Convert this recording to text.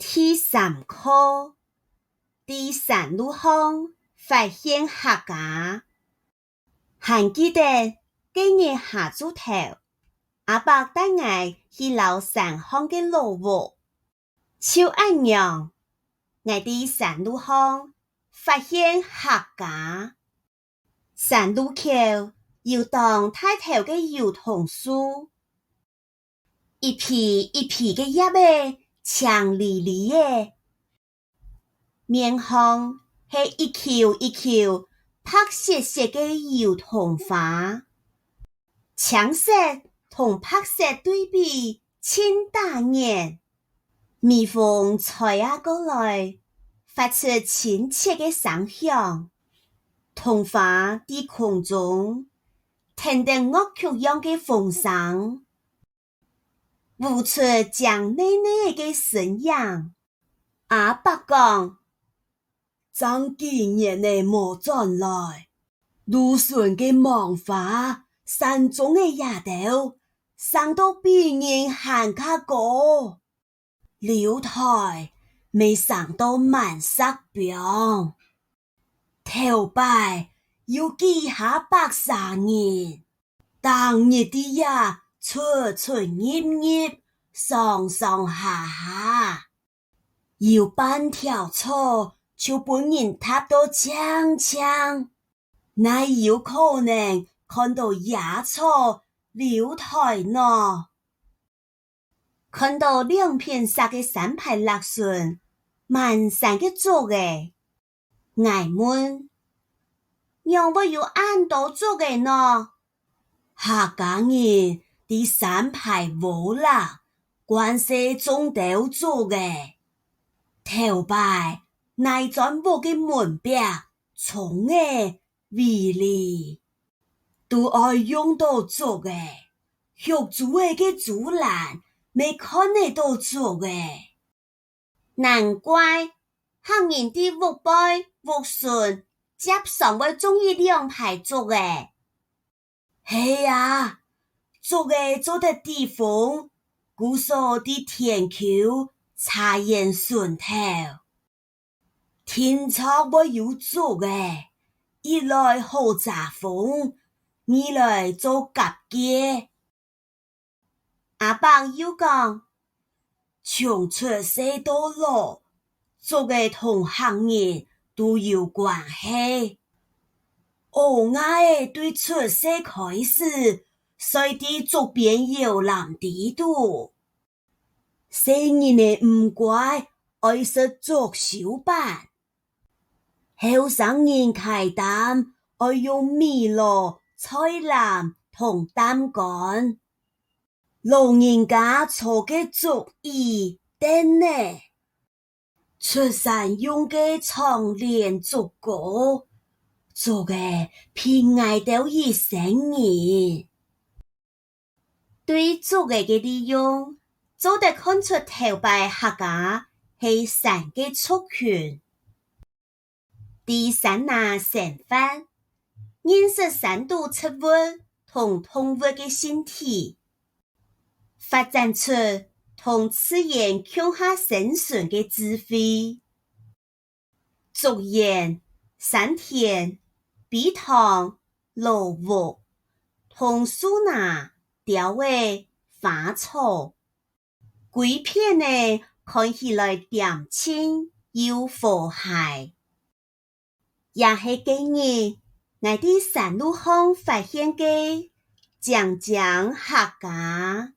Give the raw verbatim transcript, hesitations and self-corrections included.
第三課，在山路項發現客家。還記得該日下晝頭，阿伯帶𠊎去尞山項个老屋。就恁樣，𠊎在山路項發現客家。山路口有當大頭个油桐樹，一皮一皮个葉仔，青離離仔。面項係一球一球白雪雪个油桐花，青色同白色對比，盡打眼。微風吹啊過來，發出親切个聲響。桐花在空中，跈等樂曲樣个風聲，舞出靚膩膩个身影。阿伯講：「正幾年仔無轉來，路脣个芒花、山中个野豆，生到比人還較高。」 樓臺乜生到滿石枋。頭擺有幾下百儕人，逐日在這出出入入，上上下下。有半條草就分人踏到淨淨，哪有可能看到野草樓臺呢？ 看到兩片石个山排落脣，滿山个竹仔。𠊎問：「仰會有恁多竹仔呢？」客家人在山排窩落，慣勢種兜竹仔。頭擺，泥磚屋个門壁、窗仔、 圍籬，都愛用到竹仔，畜豬仔个豬欄乜看得到竹仔。難怪客人在屋背、屋脣輒常會種一兩排竹仔。係啊，竹仔做得抵風，故所在田坵、茶園脣頭。 定著會有竹仔，一來好遮風，二來做隔界。阿伯又講：「從出世到老，竹仔同客人都有關係。阿𠊎仔對出世開始，睡在竹邊搖籃底肚。 細人仔毋乖，愛食竹修粄。後生人㧡擔，愛用米籮、菜籃同擔竿。老人家坐个竹椅、凳仔，出山用个長簾竹篙，竹仔陪𠊎兜一生人。」 對竹仔个利用，做得看出頭擺客家係山个族群。在山林生活，認識山肚植物同動物个性體，發展出同自然共下生存个智慧。 竹園、山田、陂塘、老屋，同樹林、鳥仔、花草，歸片仔看起來恬靜又和諧。也係該日，𠊎在山路項發現个靚靚客家。